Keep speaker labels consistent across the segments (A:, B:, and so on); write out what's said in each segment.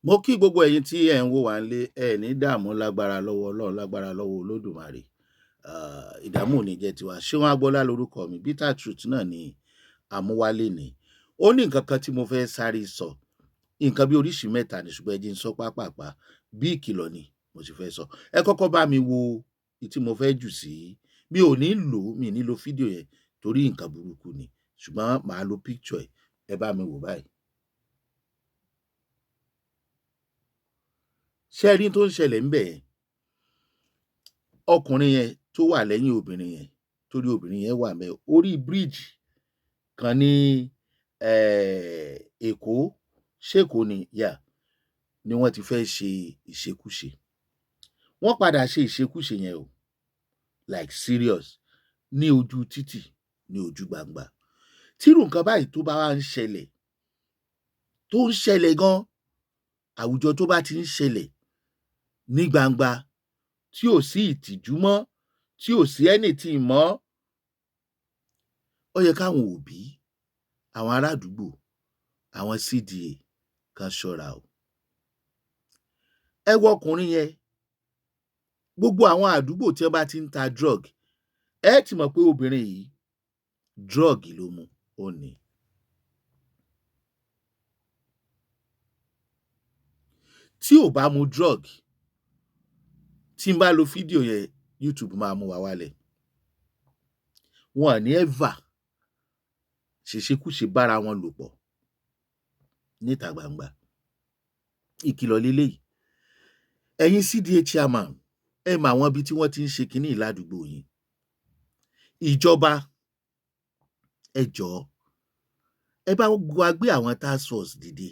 A: Mo kí gbogbo ẹ̀yin tí ẹ̀ ń wò wá nílé, ẹ ní dààmú lágbára lọ́wọ́ Ọlọ́run, lágbára lọ́wọ́ Olódùmarè. Ìdààmú ò ní jẹ́ tiwa. Ṣéun Agboola lórúkọ mi, Bitter Truth náà ni àmúwálé ni. Ó ní nǹkan kan tí mo fẹ́ sáré sọ. Nǹkan bí oríṣi mẹ́ta ni, ṣùgbọ́n ẹ jẹ́ n sọ pápàpá. Bí ìkìlọ̀ ni mo sì fẹ́ sọ. Ẹ kọ́kọ́ bá mi wo èyí tí mo fẹ́ jù sí. Mi ò ní lò, mi ò ní lo fídíò yẹn torí nǹkan burúkú ni. Ṣùgbọ́n màá lo picture ẹ̀. Ẹ bá mi wò báyìí. Ṣé ẹ rí tó ń ṣẹlẹ̀ ńbẹ̀ yẹn? Ọkùnrin yẹn tó wà lẹ́yìn obìnrin yẹn, torí obìnrin yẹn wà ńbẹ̀, orí bridge kan ní Èkó, ṣé Èkó ni? Yeah, ni wọ́n ti fẹ́ ṣe ìṣekúṣe. Wọ́n padà ṣe ìṣekúṣe yẹn o, like serious, ní ojú títì, ní ojú gbangba. Tírú nǹkan báyìí tó bá wá ń ṣẹlẹ̀, tó ń ṣẹlẹ̀ gan, àwùjọ tó bá ti ń ṣẹlẹ̀ ní gbangba, tí ò sí ìtìjú mọ́, tí ò sí anything mọ́, ó yẹ káwọn òbí, àwọn ará àdúgbò, àwọn CDA kan ṣọ́ra o. Ẹ wo ọkùnrin yẹn, gbogbo àwọn àdúgbò tí wọ́n bá ti ń ta drug, ẹ ti mọ̀ pé obìnrin yìí drug ló mu, ó ní. Tí ò bá mu drug, tí n bá lo fídíò yẹn, YouTube máa mú wa wálẹ̀. Wọn ò ní ever ṣèṣekúṣe bára wọn lò pọ̀ níta gbangba. Ìkìlọ̀ leléyìí. Ẹ̀yin CDA chairman, ẹ mọ àwọn ibi tí wọ́n ti ń ṣe kinní yìí ládùúgbò yín. Ìjọba, ẹ jọ̀ọ́, ẹ bá wa gbé àwọn task force dìde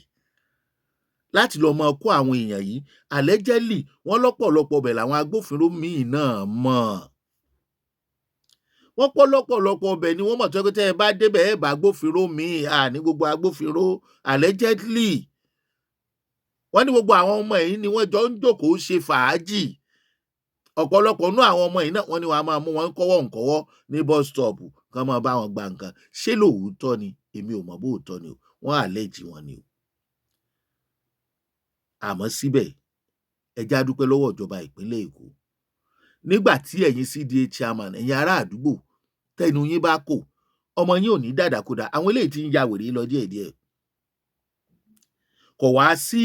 A: láti lọ máa kó àwọn èèyàn yìí. Allegedly, wọ́n lọ́pọ̀lọpọ̀ ibẹ̀ làwọn agbófinró míì náà mọ̀. Wọ́n pọ̀ lọ́pọ̀lọpọ̀ ibẹ̀ ni wọ́n mọ̀ tó jẹ́ pé tẹ́ ẹ bá débẹ̀ ẹ bá agbófinró míì, à ní gbogbo agbófinró allegedly. Wọ́n ní gbogbo àwọn ọmọ yìí ni wọ́n jọ ń jókòó ṣe fàájì. Ọ̀pọ̀lọpọ̀ nínú àwọn ọmọ yìí náà wọ́n ní wọ́n á máa mú wọn kọ́wọ́ ǹkọ́wọ́ ní bus stop kán máa bá wọn gba nǹkan. Ṣé lóòótọ́ ni? Èmi ò mọ̀ bóòótọ́ ni o. Wọ́n allege wọn ni o. Àmọ́ síbẹ̀, ẹ jẹ́ á dúpẹ́ lọ́wọ́ ìjọba ìpínlẹ̀ Èkó. Nígbà tí ẹ̀yin CDA chairman, ẹ̀yin ará àdúgbò, tẹ́nu yín bá kò, ọmọ yín ò ní dàdàkudà. Àwọn eléyìí tí ń ya wèrè lọ díẹ̀díẹ̀. Kò wá sí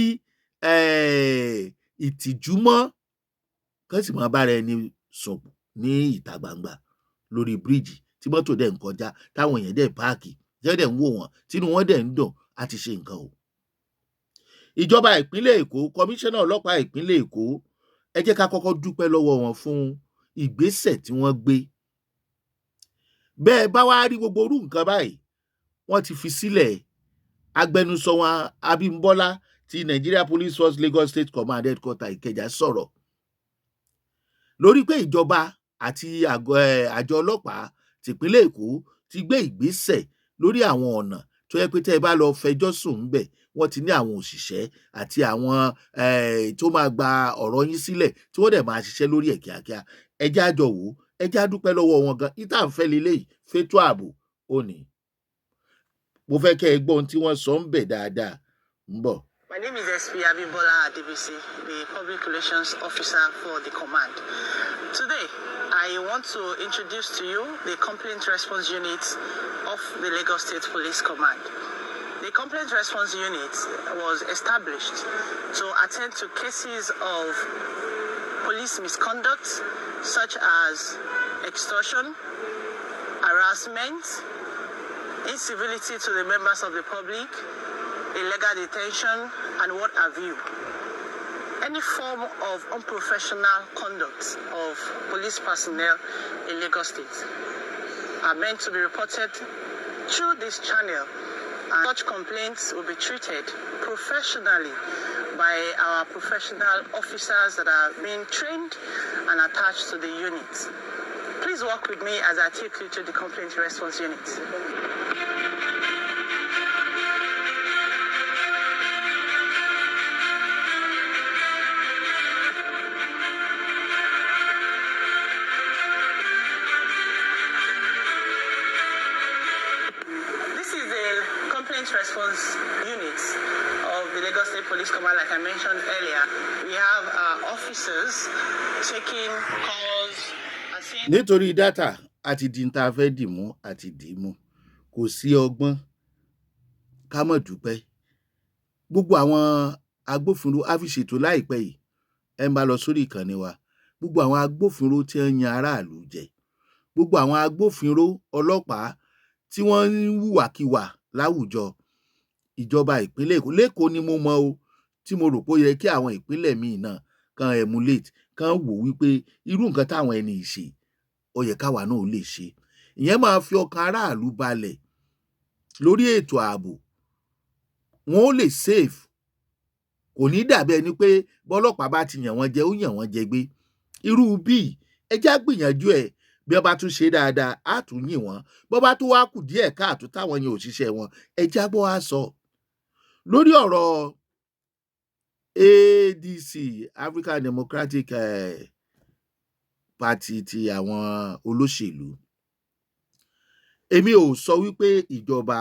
A: ìtìjú mọ́, kán sì máa bára ẹni sùn ní ìta gbangba lórí bíríìjì tí mọ́tò dẹ̀ ń kọjá, táwọn èèyàn dẹ̀ páàkì, tí wọ́n dẹ̀ ń wò wọ́n, tínú wọn dẹ̀ ń dùn, á ti ṣe nǹkan o. Ìjọba ìpínlẹ̀ Èkó, kọmíṣánná ọlọ́pàá ìpínlẹ̀ Èkó, ẹ jẹ́ ká kọ́kọ́ dúpẹ́ lọ́wọ́ wọn fún ìgbésẹ̀ tí wọ́n gbé. Bẹ́ẹ̀ bá wá rí gbogbo irú nǹkan báyìí, wọ́n ti fi sílẹ̀. Agbẹnusọ wọn Abímbọ́lá ti Nigeria Police Force Lagos State Command Headquarter Ìkẹjà sọ̀rọ̀ lórí pé ìjọba àti àjọ ọlọ́pàá tìpínlẹ̀ Èkó ti gbé ìgbésẹ̀ lórí àwọn ọ̀nà tó yẹ pé tẹ́ ẹ bá lọ fẹjọ́ sùn ńbẹ̀, wọ́n ti ní àwọn òṣìṣẹ́ àti àwọn tó máa gba ọ̀rọ̀ yín sílẹ̀ tí wọ́n dẹ̀ máa ṣiṣẹ́ lórí ẹ̀ kíákíá. Ẹ jẹ́ á jọ wò ó, ẹ jẹ́ á dúpẹ́ lọ́wọ́ wọn gan. Ìta ń fẹ́ leléyìí fétò ààbò ó ní. Mo fẹ́ kẹ́ ẹ gbọ́ ohun tí wọ́n sọ ńbẹ̀ dáadáa. Ń bọ̀.
B: My name is SP Abimbola Adebisi, the Public Relations Officer for the command. Today, I want to introduce to you the Complaint Response Unit of the Lagos State Police Command. The Complaint Response Unit was established to attend to cases of police misconduct such as extortion, harassment, incivility to the members of the public, illegal detention, and what have you. Any form of unprofessional conduct of police personnel in Lagos State are meant to be reported through this channel, and such complaints will be treated professionally by our professional officers that are being trained and attached to the unit. Please work with me as I take you to the complaint response unit. This is the complaint response unit of the Lagos State Police Command, like I mentioned earlier. We have officers taking calls and seeing.
A: Nítorí data àti di tá a fẹ́ dì mú àti dì í mú, kò sí ọgbọ́n ká mọ̀ dúpẹ́. Gbogbo àwọn agbófinró á fi ṣètò láìpẹ́ yìí. Ẹ ń bá lọ sórí ìkànnì wa, gbogbo àwọn agbófinró tí ń yan aráàlú jẹ, gbogbo àwọn agbófinró ọlọ́pàá tí wọ́n ń hùwàkiwà láwùjọ, ìjọba ìpínlẹ̀ Èkó, l'Ékòó ni mo mọ̀ o, tí mo rò pé ó yẹ kí àwọn ìpínlẹ̀ míì náà kan emulate, kan wò wípé irú nǹkan táwọn ẹni yìí ṣe, ó yẹ káwa náà ó lè ṣe. Ìyẹn máa fi ọkàn aráàlú balẹ̀ lórí ètò ààbò, wọn ó lè safe. Kò ní dàbí ẹni pé bọ́lọ́pàá bá ti yàn wọ́n jẹ, ó yàn wọ́n jẹ gbé. Irú bíi ẹ já gbìyànjú ẹ̀, bí wọ́n bá tún ṣe dáadáa, á tún yìn wọ́n. Bó bá tún wá kù díẹ̀ káàtó táwọn yẹn ò ṣiṣẹ́ wọn, ẹ jábọ́ á sọ. Lórí ọ̀rọ̀ ADC, African Democratic Party, ti àwọn olóṣèlú, èmi ò sọ wípé ìjọba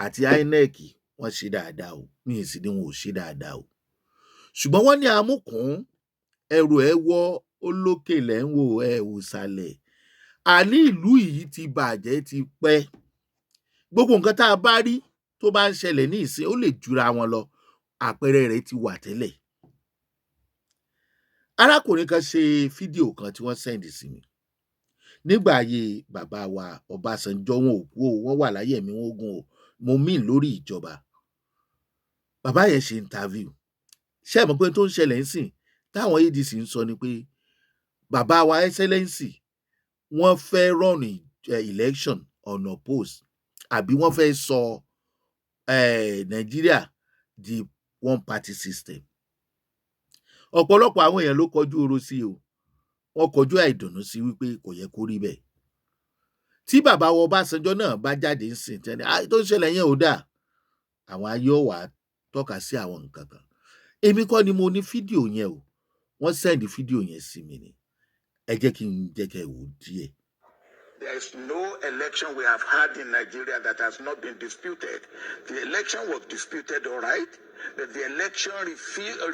A: àti INEC wọ́n ṣe dáadáa o, mi ì sì ní wọn ò ṣe dáadáa o, ṣùgbọ́n wọ́n ní amúkùn ẹrù ẹ̀ wọ́, ó lókè lẹ́ ń wò, ẹ̀ wò sàlẹ̀. Àní ìlú yìí ti bàjẹ́ ti pẹ́. Gbogbo nǹkan tá a bá rí tó bá ń ṣẹlẹ̀ ní ìsìn, ó lè jura wọn lọ. Àpẹẹrẹ rẹ̀ ti wà tẹ́lẹ̀. Arákùnrin kan ṣe fídíò kan tí wọ́n send sí mi nígbà ayé bàbá wa Ọbásanjọ́. Wọn ò kú o, wọ́n wà láyé, ẹ̀mí wọn ogun o. Mo mean lórí ìjọba. Bàbá yẹn ṣe interview. Ṣé ẹ mọ̀ pé tó ń ṣẹlẹ̀ ń sìn táwọn ADC ń sọ ni pé bàbá wa Excellency, wọ́n fẹ́ run election unopposed, àbí wọ́n fẹ́ sọ Nàìjíríà di one party system? Ọ̀pọ̀lọpọ̀ àwọn èèyàn ló kọjú oro sí o, wọ́n kọjú àìdùnnú sí wípé kò yẹ kó rí bẹ́ẹ̀. Tí bàbá wa Ọbásanjọ́ náà bá jáde ń sìn tẹ́lẹ̀, tó ń ṣẹlẹ̀ yẹn ò dáa, àwọn ayé ọ̀wà tọ́ka sí àwọn nǹkan kan. Èmi kọ́ ni mo ní fídíò yẹn o, wọ́n send fídíò yẹn sí mi ni. Ẹ jẹ́ kí n jẹ́ kẹ́ ẹ wò díẹ̀.
C: There is no election we have had in Nigeria that has not been disputed. The election was disputed, all right, but the election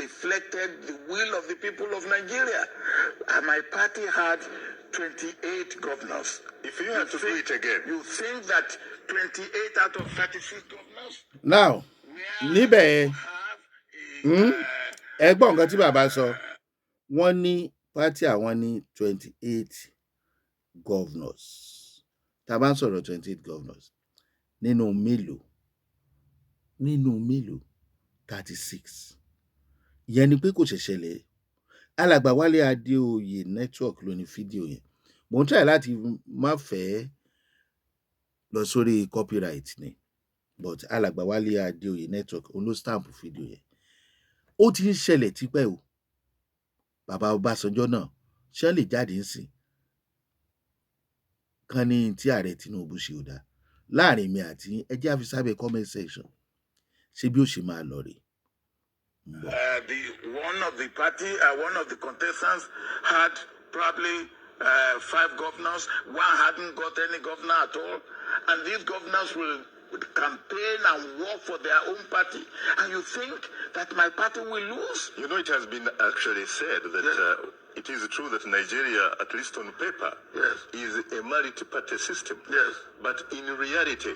C: reflected the will of the people of Nigeria. And my party had 28 governors.
D: If you had to do it again.
C: You think that 28 out of 36 governors?
A: Now, níbẹ̀, ẹ gbọ́ nǹkan tí bàbá sọ. Wọ́n ní party àwọn ní 28 governors. Tá a bá ń sọ̀rọ̀ 28 governors, nínú mélòó? Nínú mélòó? 36. Ìyẹn ni pé kò ṣẹ̀ṣẹ̀ lẹ̀. Alàgbà Wálé Adéoyè Network ló ní fídíò yẹn. Mò ń try láti má fẹ́ lọ sórí copyright ni, but Alàgbà Wálé Adéoyè Network òun ló stamp fídíò yẹn. Ó ti ń ṣẹlẹ̀ tipẹ́ o. Bàbá Ọbásanjọ́ náà ṣé lè jáde ń sìn kan ní tí ààrẹ Tinubu ṣe ò dáa? Láàrin mi àti ẹ jẹ́ á fi sábẹ́ comment section, ṣé bí ó ṣe máa lọ rèé?
C: The one of the party, one of the contestants had probably five governors. One hadn't got any governor at all, and these governors will campaign and work for their own party. And you think that my party will lose?
D: You know, it has been actually said that it is true that Nigeria, at least on paper, is a multi-party system. But in reality,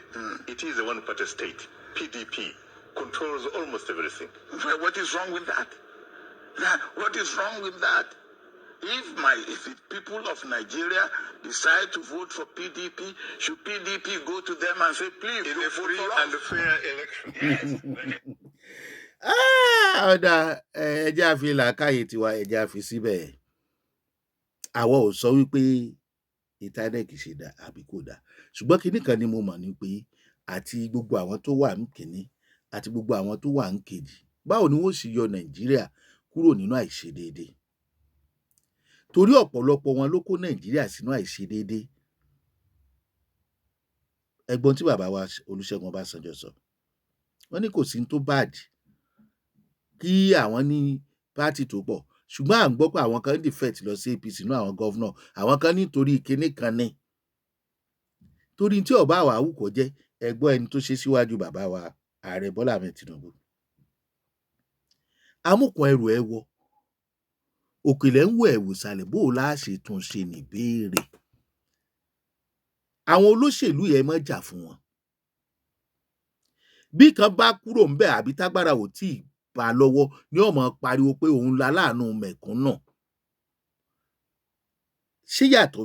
D: it is a one-party state. PDP controls almost everything.
C: Well, what is wrong with that? What is wrong with that? If the people of Nigeria decide to vote for PDP, should PDP go to them and say, "Please,
D: In
C: don't
D: a
C: vote
D: free
C: for
D: and
C: us"?
D: Fair election.
A: Ah, ó dáa, ẹ jẹ́ á fi làákàyè tiwa, ẹ jẹ́ á fi síbẹ̀. Àwa ò sọ wípé INEC ṣe dá àbí kò dá, ṣùgbọ́n kinní kan ni mo mọ̀ ni pé àti gbogbo àwọn tó wà ní kínní àti gbogbo àwọn tó wà ní kejì, báwo ni wọ́n ó ṣe yọ Nàìjíríà kúrò nínú àìṣedéédé? Torí ọ̀pọ̀lọpọ̀ wọn ló kó Nàìjíríà sínú àìṣedéédé. Ẹ gbọ́ ohun tí bàbá wa Olúṣẹ́gun Ọbásanjọ́ sọ. Wọ́n ní kò sí ní tó bad kí àwọn ní party tó pọ̀, ṣùgbọ́n à ń gbọ́ pé àwọn kan defect lọ sí APC nínú àwọn governor, àwọn kan nítorí kinní kan ni. Torí tí ọba àwà wù kó jẹ́, ẹ gbọ́ ẹni tó ṣe síwájú bàbá wa Ààrẹ Bọ́lá Ahmed Tinubu. Amúkùn ẹrù ẹ wọ, òkèlè ń wò ẹ̀wò ìsàlẹ̀. Bó o láà ṣe tún ṣe nìbéèrè. Àwọn olóṣèlú yẹn, mọ́ jà fún wọn. Bí kan bá kúrò ńbẹ̀ àbí tágbára ò tí ì bá a lọ́wọ́ ní, ó máa pariwo pé òun la láàánú mẹ̀kúnnù. Ṣé yàtọ̀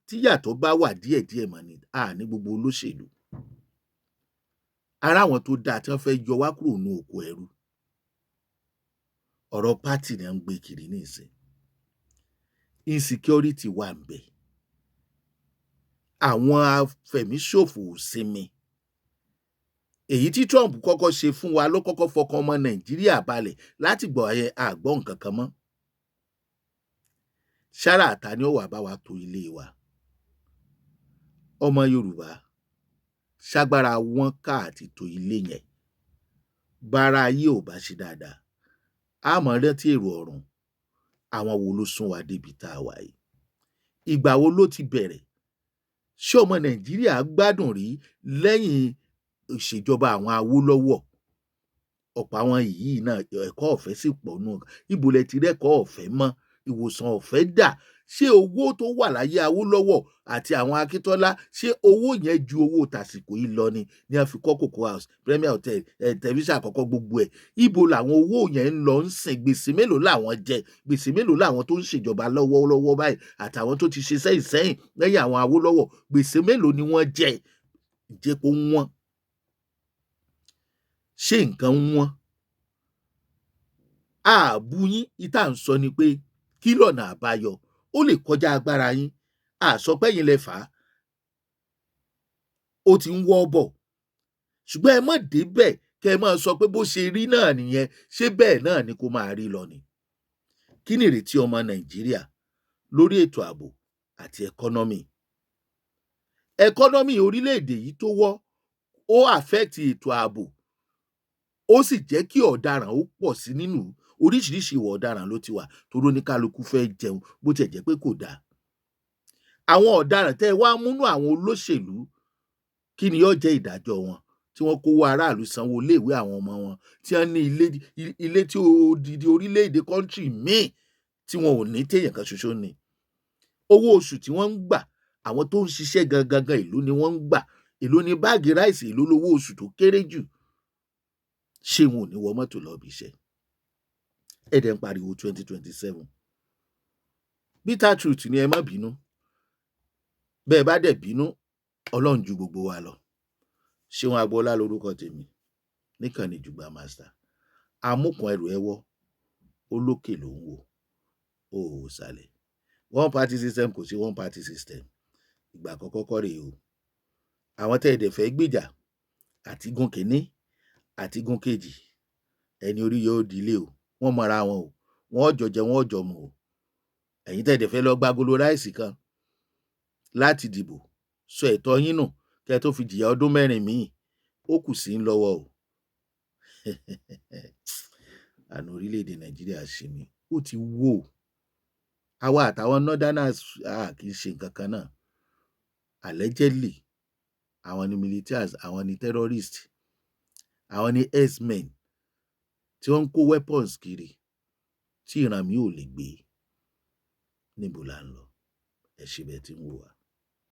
A: tí yàtọ̀ bá wà díẹ̀díẹ̀ mọ́ ni a ní gbogbo olóṣèlú ara àwọn tó dáa tí wọ́n fẹ́ yọ wá kúrò ní oko ẹrú? Ọ̀rọ̀ party ni à ń gbé kiri nísìn. Insecurity wà ń bẹ, àwọn afẹ̀míṣòfò ò sinmi. Èyí tí Trump kọ́kọ́ ṣe fún wa ló kọ́kọ́ fọkàn ọmọ Nàìjíríà balẹ̀. Láti gbọ́ yẹn, àgbọ́ nǹkan kan mọ́. Ṣára àta ni ó wà bá wa tó ilé wa. Ọmọ Yorùbá, ṣágbára wọn ká àti tó ilé yẹn. Bára ayé ò bá ṣe dáadáa, a mọ̀ rántí èrò ọ̀run. Àwọn wo ló sún wa débi tá a wà yìí? Ìgbà wo ló ti bẹ̀rẹ̀? Ṣé ọmọ Nàìjíríà gbádùn rí lẹ́yìn ìṣèjọba àwọn Awólọ́wọ̀? Ọ̀pọ̀ àwọn yìí náà, ẹ̀kọ́ ọ̀fẹ́ sì pọ̀ nù. Ibo lẹ ti rẹ́kọ̀ọ́ ọ̀fẹ́ mọ́? Ìwòsàn ọ̀fẹ́ dà? Ṣé owó tó wà láyé Awólọ́wọ̀ àti àwọn Akíntọ́lá, ṣé owó yẹn ju owó tàsìkò yìí lọ ni ní a fi kọ́ Cocoa House, Premier Hotel, tẹlifíṣàn àkọ́kọ́, gbogbo ẹ̀? Ibo làwọn owó yẹn ń lọ ń sìn? Gbèsè mélòó làwọn jẹ? Gbèsè mélòó làwọn tó ń ṣèjọba lọ́wọ́lọ́wọ́ báyìí àtàwọn tó ti ṣe sẹ́yìn sẹ́yìn lẹ́yìn àwọn Awólọ́wọ̀, gbèsè mélòó ni wọ́n jẹ? Ìjẹ́pọ̀ wọn, ṣé nǹkan wọn ààbù yín? Ìta ń sọ ni pé kí lọ̀nà àbáyọ? Ó lè kọjá agbára yín, àsọpẹ́yìn lẹ fà á, ó ti ń wọ́ bọ̀, ṣùgbọ́n ẹ mọ̀ débẹ̀ kẹ́ ẹ máa sọ pé bó ṣe rí náà nìyẹn. Ṣé bẹ́ẹ̀ náà ni kó máa rí lọ ni? Kí ni ìrètí ọmọ Nàìjíríà lórí ètò ààbò àti economy? Economy orílẹ̀-èdè yìí tó wọ́, ó affect ètò ààbò, ó sì jẹ́ kí ọ̀daràn ó pọ̀ sí nínú. Oríṣiríṣi ìwà ọ̀daràn ló ti wà torí oníkálukú fẹ́ jẹun, bó tiẹ̀ jẹ́ pé kò dáa. Àwọn ọ̀daràn tẹ́ ẹ wá múnú àwọn olóṣèlú, kí ni yóò jẹ́ ìdájọ́ wọn tí wọ́n kówó aráàlú sanwó iléèwé àwọn ọmọ wọn, tí wọ́n ní ilé, ilé tí odidi orílẹ̀-èdè country míì tí wọn ò ní, téèyàn kan ṣoṣo ní? Owó oṣù tí wọ́n ń gbà, àwọn tó ń ṣiṣẹ́ gangan gan, èló ni wọ́n ń gbà? Èló ni bag rice? Èló lówó oṣù tó kéré jù? Ṣé wọn ò ní wọ mọ́tò lọ bí iṣẹ́? Ẹ dẹ̀ ń pariwo 2027. Bitter truth ni, ẹ má bínú. Bẹ́ẹ̀ bá dẹ̀ bínú, Ọlọ́run ju gbogbo wa lọ. Ṣéun Agboola lórúkọ tèmi níkànnì Jùgbà Master. Amúkùn ẹrù ẹ wọ́, ó lókè ló ń wò ó, ò sàlẹ̀. One party system, kò sí one party system. Ìgbà àkọ́kọ́ kọ́ rèé o. Àwọn tẹ́ ẹ dẹ̀ fẹ́ gbìjà àti gun kìíní àti gun kejì, ẹni orí yóò dílé o. Wọ́n mọra wọn o, wọ́n jọ jẹ, wọ́n jọ mu o. Ẹ̀yin tẹ́ ẹ dẹ̀ fẹ́ lọ gbágolo rice kan láti dìbò sọ ẹ̀tọ́ yín nù kẹ́ ẹ tó fi jìyà ọdún 4 míì, ó kù sí ń lọ́wọ́ o. Àánú orílẹ̀-èdè Nàìjíríà ṣe mí. Ó ti wó. Àwa àtàwọn northerners, a kì í ṣe nǹkan kan náà. Allegedly, àwọn ni militias, àwọn ni terrorists, àwọn ni herdsmen tí wọ́n ń kó weapons kiri tí ìran mi ò lè gbé. Níbo là ń lọ? Ẹ ṣe bẹ́ẹ̀ tí ń wò wá.